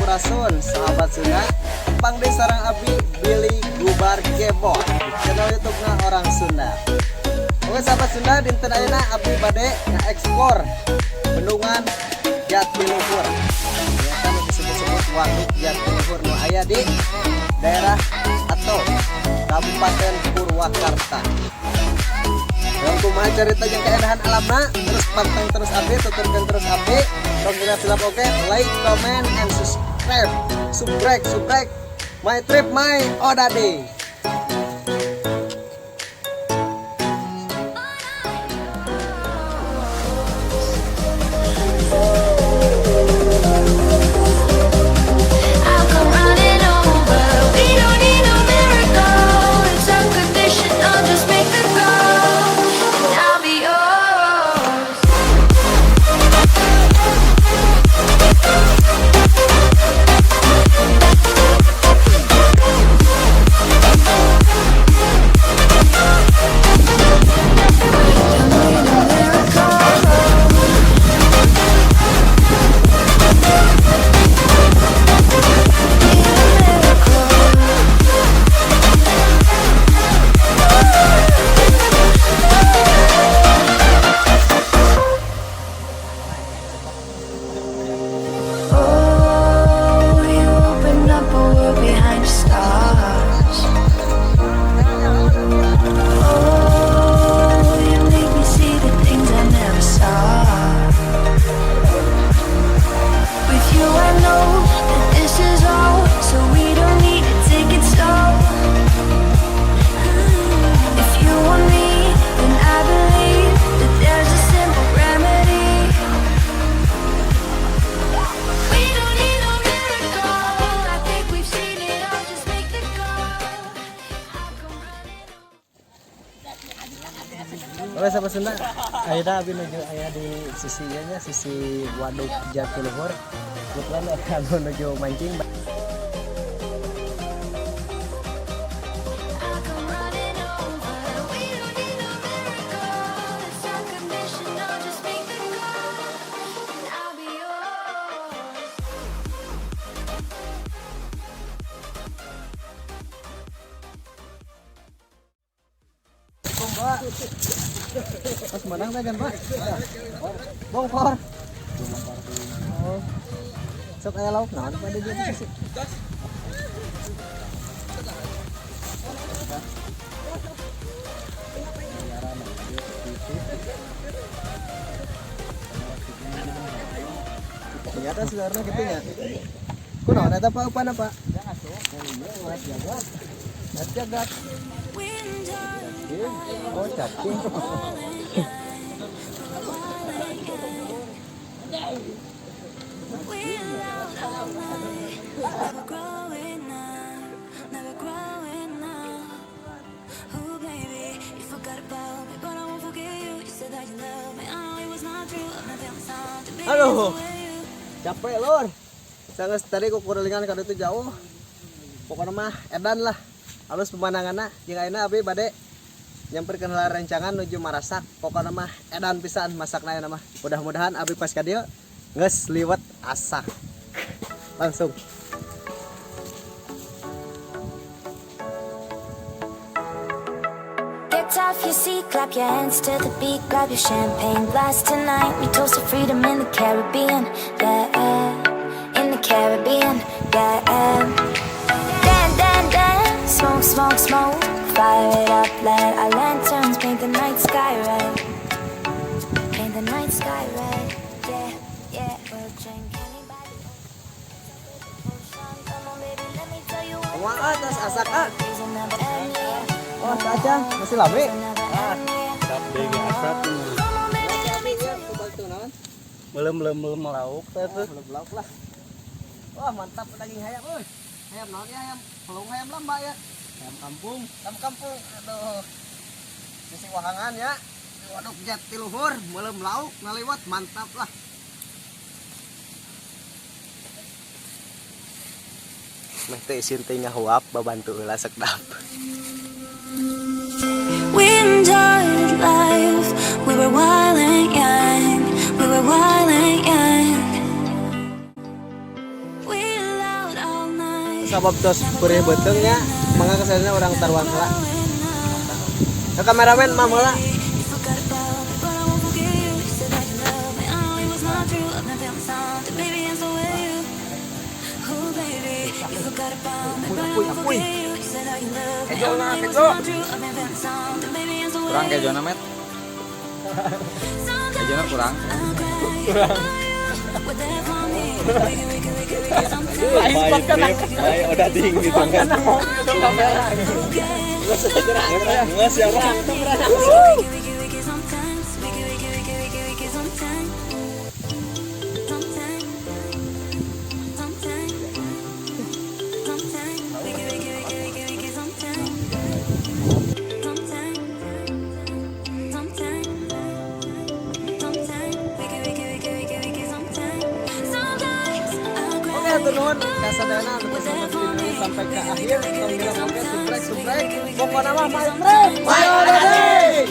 Sampurasun, sahabat Sunda. Tepang deui sareng Abi Billy Gubar Gebot di channel YouTube na Orang Sunda. Oke, sahabat Sunda, dinten ayeuna Abi bade nge-explore Bendungan Jatiluhur. Biasa nu disebut-sebut Waduk Jatiluhur nu aya di daerah atau Kabupaten Purwakarta. Dan kumaha cerita yang keindahan alamna, terus panteng terus abi, tuturkeun terus abi. Tong tidak silap, oke, like, comment, and subscribe. Subrek, subrek. My trip, my odading. I'll come running over. We don't need no miracle. It's unconditional. Just make the call, and I'll be yours. Don't need no miracle. Need a miracle. Oh, you open up a world behind your stars. Oh, you make me see the things I never saw. With you, I know that this is all, so we don't need to take it slow. If you want me, then I believe that there's a simple remedy. We don't need no miracle. I think we've seen it all. Just make the call. I'll come running. Oke, sahabat Sunda, ayeuna abi nuju aya di sisi ieu nya, sisi Waduk Jatiluhur. Kebetulan anu nuju mancing. I'll come running over. We don't need no miracle. It's unconditional. Just make the call, and I'll be yours. Bong, Pak. Pas menang teh kan, Pak? Bongkor. Oh. Sok aya lauk naon pada dia di sisi? Ternyata sebenarnya gitu ya. Kunaon eta, Pak, upana, Pak? Jagat. Jagat. We enjoyed Oh, cacing. We loved all night. Never growing up, never growing up. Oh baby, you forgot about me, but I won't forget you. You said that you love me, I know it was not true. I've been feeling something, baby, Aduh. it's the way you. Capek, lur. Sangat tadi kukurilingan ka itu jauh. Pokoknya mah edan lah. Halus pemandanganna. Jeung ayeuna abi bade nyamperkeun heula rencangan nuju marasak. Pokoknya mah edan pisan masakna ayeuna mah. Mudah-mudahan abi pas ka dieu geus liwet asak. Langsung. Get off your seat, clap your hands to the beat, grab your champagne glass tonight. We toast to freedom in the Caribbean, yeah, in the Caribbean, yeah. Dan, dan, dan, smoke, smoke, smoke, fire it up, let our lanterns paint the night sky red, paint the night sky red, yeah. We'll drink honey by the ocean. Come on, baby, let me tell you what. Kumaha atas asak ah? Days will never end, yeah. Oh, acan masih lami. Never end, yeah. Come on, baby, let me tell you. Belum belum belum lauk teh tuh. Belum lauk lah. Wah, mantap daging hayam euy. Hayam naon ya, hayam pelung, hayam lamba ya? Ayam kampung. Ayam kampung. Aduh. Sisi wahangan ya. Waduk Jatiluhur, meuleum lauk ngaliwat mantap lah. Meh teh isin teh ngahuap babantu heula sekedap. We enjoyed life. We were wild and young. We were wild and young. We Sabab tos perih beuteung nya, mangga kesannya urang taruhan heula. Ke kameramen mam heula. You forgot about me, but I won't forget you. You said that you love me, I know it was not true. I've been feeling something, baby, and so will you. Oh, baby, you forgot about me, but I won't Apuy, apuy. forget you. You said that you love me, Kejo I na, know it was kejo. not true. I've been feeling something, baby, and so will Kurang you. kejona, Met. Kejona kurang. I'll cry. Were there for me. We can sometimes. Baik, udah ding gitu kan. Nggak siapa. We can sometimes. We can sometimes. Sometimes. Sometimes. Sometimes. We can sometimes. Sometimes. Sometimes. Sometimes. We can sometimes. Sometimes I'll cry. Oke, hatur nuhun ka sadayana anu tos nonton video ini sampai ke akhir. Tong hilap oke, subscribe, subscribe. Pokokna mah my friend. Mantap.